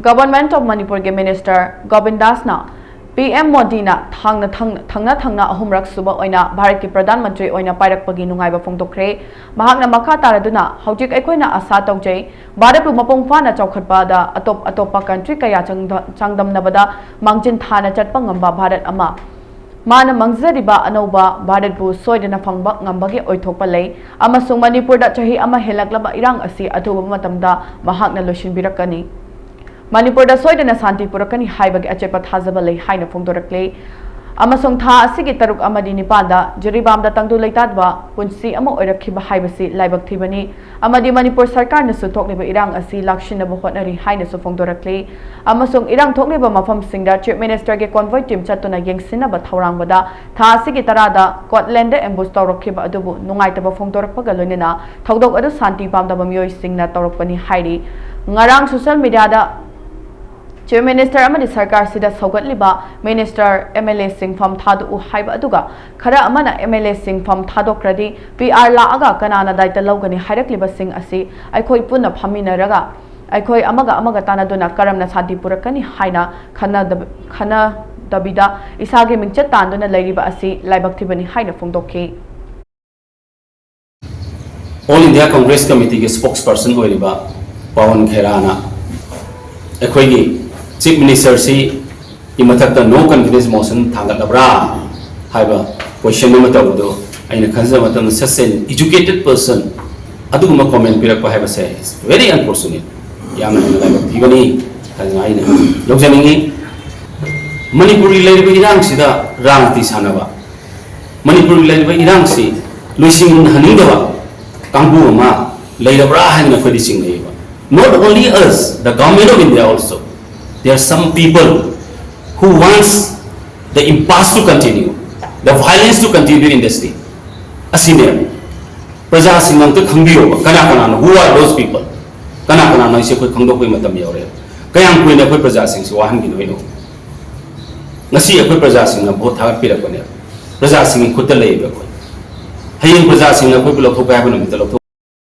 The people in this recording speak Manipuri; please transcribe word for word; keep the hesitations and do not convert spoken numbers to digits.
Government of ꯃꯅꯤꯄꯨꯔꯒꯤ ꯃꯤꯅꯤꯁꯇꯔ ꯒꯣꯕꯤꯟ ꯗꯥꯁꯅ ꯄꯤ ꯑꯦꯝ ꯃꯣꯗꯤꯅ ꯊꯥꯡꯅ ꯊꯪ- ꯊꯪꯅ ꯊꯪꯅ ꯑꯍꯨꯝꯔꯛ ꯁꯨꯕ ꯑꯣꯏꯅ ꯚꯥꯔꯠꯀꯤ ꯄ꯭ꯔꯙꯥꯟ ꯃꯟꯇ꯭ꯔꯤ ꯑꯣꯏꯅ ꯄꯥꯏꯔꯛꯄꯒꯤ ꯅꯨꯡꯉꯥꯏꯕ ꯐꯣꯡꯗꯣꯛꯈ꯭ꯔꯦ꯫ ꯃꯍꯥꯛꯅ ꯃꯈꯥ ꯇꯥꯔꯗꯨꯅ, "ꯍꯧꯖꯤꯛ ꯑꯩꯈꯣꯏꯅ ꯑꯥꯁꯥ ꯇꯧꯖꯩ, ꯚꯥꯔꯠꯄꯨ ꯃꯄꯨꯡ ꯐꯥꯅ ꯆꯥꯎꯈꯠꯄꯗ ꯑꯇꯣꯞ ꯑꯇꯣꯞꯄ ꯀꯟꯇ꯭ꯔꯤ ꯀꯌꯥ ꯆꯥꯡꯗ- ꯆꯥꯡꯗꯝꯅꯕꯗ ꯃꯥꯡꯖꯤꯟ ꯊꯥꯅ ꯆꯠꯄ ꯉꯝꯕ ꯚꯥꯔꯠ ꯑꯃ꯫ ꯃꯥꯅ ꯃꯥꯡꯖꯔꯤꯕ ꯑꯅꯧꯕ ꯚꯥꯔꯠꯄꯨ ꯁꯣꯏꯗꯅ ꯐꯪꯕ ꯉꯝꯕꯒꯤ ꯑꯣꯏꯊꯣꯛꯄ ꯂꯩ ꯑꯃꯁꯨꯡ ꯃꯅꯤꯄꯨꯔꯗ ꯆꯍꯤ ꯑꯃ ꯍꯦꯜꯂꯛꯂꯕ ꯏꯔꯥꯡ ꯑꯁꯤ ꯑꯊꯨꯕ ꯃꯇꯝꯗ ꯃꯍꯥꯛꯅ ꯂꯣꯏꯁꯤꯟꯕꯤꯔꯛꯀꯅꯤ꯫ ꯃꯅꯤꯄꯨꯔꯗ ꯁꯣꯏꯗꯅ ꯁꯥꯟꯇꯤ ꯄꯨꯔꯛꯀꯅꯤ ꯍꯥꯏꯕꯒꯤ ꯑꯆꯦꯠꯄ ꯊꯥꯖꯕ ꯂꯩ" ꯍꯥꯏꯅ ꯐꯣꯡꯗꯣꯔꯛꯂꯦ꯫ ꯑꯃꯁꯨꯡ ꯊꯥ ꯑꯁꯤꯒꯤ ꯇꯔꯨꯛ ꯑꯃꯗꯤ ꯅꯤꯄꯥꯟꯗ ꯖꯤꯔꯤꯕꯥꯝꯗ ꯇꯪꯗꯨ ꯂꯩꯇꯥꯗꯕ ꯄꯨꯟꯁꯤ ꯑꯃ ꯑꯣꯏꯔꯛꯈꯤꯕ ꯍꯥꯏꯕꯁꯤ ꯂꯥꯏꯕꯛ ꯊꯤꯕꯅꯤ ꯑꯃꯗꯤ ꯃꯅꯤꯄꯨꯔ ꯁꯔꯀꯥꯔꯅꯁꯨ ꯊꯣꯛꯂꯤꯕ ꯏꯔꯥꯡ ꯑꯁꯤ ꯂꯥꯛꯁꯤꯟꯅꯕ ꯍꯣꯠꯅꯔꯤ ꯍꯥꯏꯅꯁꯨ ꯐꯣꯡꯗꯣꯔꯛꯂꯤ꯫ ꯑꯃꯁꯨꯡ ꯏꯔꯥꯡ ꯊꯣꯛꯂꯤꯕ ꯃꯐꯝꯁꯤꯡꯗ Chief Minister ꯒꯤ convoy team ꯆꯠꯇꯨꯅ ꯌꯦꯡꯁꯤꯟꯅꯕ ꯊꯧꯔꯥꯡꯕꯗ ꯊꯥ ꯑꯁꯤꯒꯤ ꯇꯔꯥꯗ ꯀꯣꯠꯂꯦꯟꯗ ambush ꯇꯧꯔꯛꯈꯤꯕ ꯑꯗꯨꯕꯨ ꯅꯨꯡꯉꯥꯏꯇꯕ ꯐꯣꯡꯗꯣꯔꯛꯄꯒ ꯂꯣꯏꯅꯅ ꯊꯧꯗꯣꯛ ꯑꯗꯨ ꯁꯥꯟꯇꯤ ꯄꯥꯝꯗꯕ ꯃꯤꯑꯣꯏꯁꯤꯡꯅ ꯇꯧꯔꯛꯄꯅꯤ ꯍꯥꯏꯔꯤ꯫ ꯉꯔꯥꯡ social media ꯗ Chief Minister ꯑꯃꯗꯤ ꯁꯔꯀꯥꯔꯁꯤꯗ ꯁꯧꯒꯠꯂꯤꯕ ꯃꯤꯅꯤꯁꯇꯔ, ꯑꯦꯝ ꯑꯦꯜ ꯑꯦꯁꯤꯡ ꯐꯝ ꯊꯥꯗꯣꯛꯎ ꯍꯥꯏꯕ ꯑꯗꯨꯒ ꯈꯔ ꯑꯃꯅ ꯑꯦꯝ ꯑꯦꯜ ꯑꯦꯁꯤꯡ ꯐꯝ ꯊꯥꯗꯣꯛꯈ꯭ꯔꯗꯤ ꯄꯤ ꯑꯥꯔ ꯂꯥꯛꯑꯒ ꯀꯅꯥꯅ ꯗꯥꯏꯇ ꯂꯧꯒꯅꯤ ꯍꯥꯏꯔꯛꯂꯤꯕꯁꯤꯡ ꯑꯁꯤ ꯑꯩꯈꯣꯏ ꯄꯨꯟꯅ ꯐꯝꯃꯤꯟꯅꯔꯒ ꯑꯩꯈꯣꯏ ꯑꯃꯒ ꯑꯃꯒ ꯇꯥꯟꯅꯗꯨꯅ ꯀꯔꯝꯅ ꯁꯥꯟꯇꯤ ꯄꯨꯔꯛꯀꯅꯤ ꯍꯥꯏꯅ ꯈꯟꯅꯗꯕ- ꯈꯟꯅꯗꯕꯤꯗ ꯏꯁꯥꯒꯤ ꯃꯤꯡꯆꯠ ꯇꯥꯟꯗꯨꯅ ꯂꯩꯔꯤꯕ ꯑꯁꯤ ꯂꯥꯏꯕꯛ ꯊꯤꯕꯅꯤ ꯍꯥꯏꯅ ꯐꯣꯡꯗꯣꯛꯈꯤ꯫ All India Congress Committee ꯒꯤ spokesperson ꯑꯣꯏꯔꯤꯕ ꯄꯋꯟ ꯈꯦꯔꯥꯅ ꯑꯩꯈꯣꯏꯒꯤ Chief Minister ꯁꯤ ꯒꯤ ꯃꯊꯛꯇ no confidence motion ꯊꯥꯡꯒꯠꯂꯕ꯭ꯔꯥ ꯍꯥꯏꯕ question ꯑꯃ ꯇꯧꯕꯗꯣ ꯑꯩꯅ ꯈꯟꯖꯕ ꯃꯇꯝꯗ such an educated person ꯑꯗꯨꯒꯨꯝꯕ comment ꯄꯤꯔꯛꯄ ꯍꯥꯏꯕꯁꯦ is very unfortunate, ꯌꯥꯝꯅ ꯍꯦꯟꯅ ꯂꯥꯏꯕꯛ ꯊꯤꯕꯅꯤ ꯍꯥꯏꯗꯅ ꯑꯩꯅ ꯂꯧꯖꯅꯤꯡꯉꯤ꯫ ꯃꯅꯤꯄꯨꯔꯒꯤ ꯂꯩꯔꯤꯕ ꯏꯔꯥꯡꯁꯤꯗ ꯔꯥꯖꯅꯤꯇꯤ ꯁꯥꯟꯅꯕ, ꯃꯅꯤꯄꯨꯔꯒꯤ ꯂꯩꯔꯤꯕ ꯏꯔꯥꯡꯁꯤ ꯂꯣꯏꯁꯤꯟꯍꯟꯅꯤꯡꯗꯕ ꯀꯥꯡꯕꯨ ꯑꯃ ꯂꯩꯔꯕ꯭ꯔꯥ ꯍꯥꯏꯗꯅ ꯑꯩꯈꯣꯏꯗꯤ ꯆꯤꯡꯅꯩꯌꯦꯕ꯫ Not only us, the government of India also, there are some people who wants the impasse to continue, the violence to continue in the state. ꯑꯁꯤꯅꯦꯕ ꯄ꯭ꯔꯖꯥꯁꯤꯡꯅ ꯑꯝꯇ ꯈꯪꯕꯤꯌꯣꯕ, ꯀꯅꯥ ꯀꯅꯥꯅꯣ, who are those people? ꯀꯅꯥ ꯀꯅꯥꯅꯣ ꯍꯥꯏꯁꯦ ꯑꯩꯈꯣꯏ ꯈꯪꯗꯣꯛꯄꯒꯤ ꯃꯇꯝ ꯌꯧꯔꯦ꯫ ꯀꯌꯥꯝ ꯀꯨꯏꯅ ꯑꯩꯈꯣꯏ ꯄ꯭ꯔꯖꯥꯁꯤꯡꯁꯤ ꯋꯥꯍꯟꯈꯤꯗꯣꯏꯅꯣ? ꯉꯁꯤ ꯑꯩꯈꯣꯏ ꯄ꯭ꯔꯖꯥꯁꯤꯡꯅ ꯚꯣꯠ ꯊꯥꯒꯠꯄꯤꯔꯛꯄꯅꯦꯕ꯫ ꯄ꯭ꯔꯖꯥꯁꯤꯡꯒꯤ ꯈꯨꯠꯇ ꯂꯩꯌꯦꯕ ꯑꯩꯈꯣꯏ꯫ ꯍꯌꯦꯡ ꯄ꯭ꯔꯖꯥꯁꯤꯡꯅ ꯑꯩꯈꯣꯏꯕꯨ ꯂꯧꯊꯣꯛꯀꯦ ꯍꯥꯏꯕ ꯅꯨꯃꯤꯠꯇ ꯂꯧꯊꯣꯛ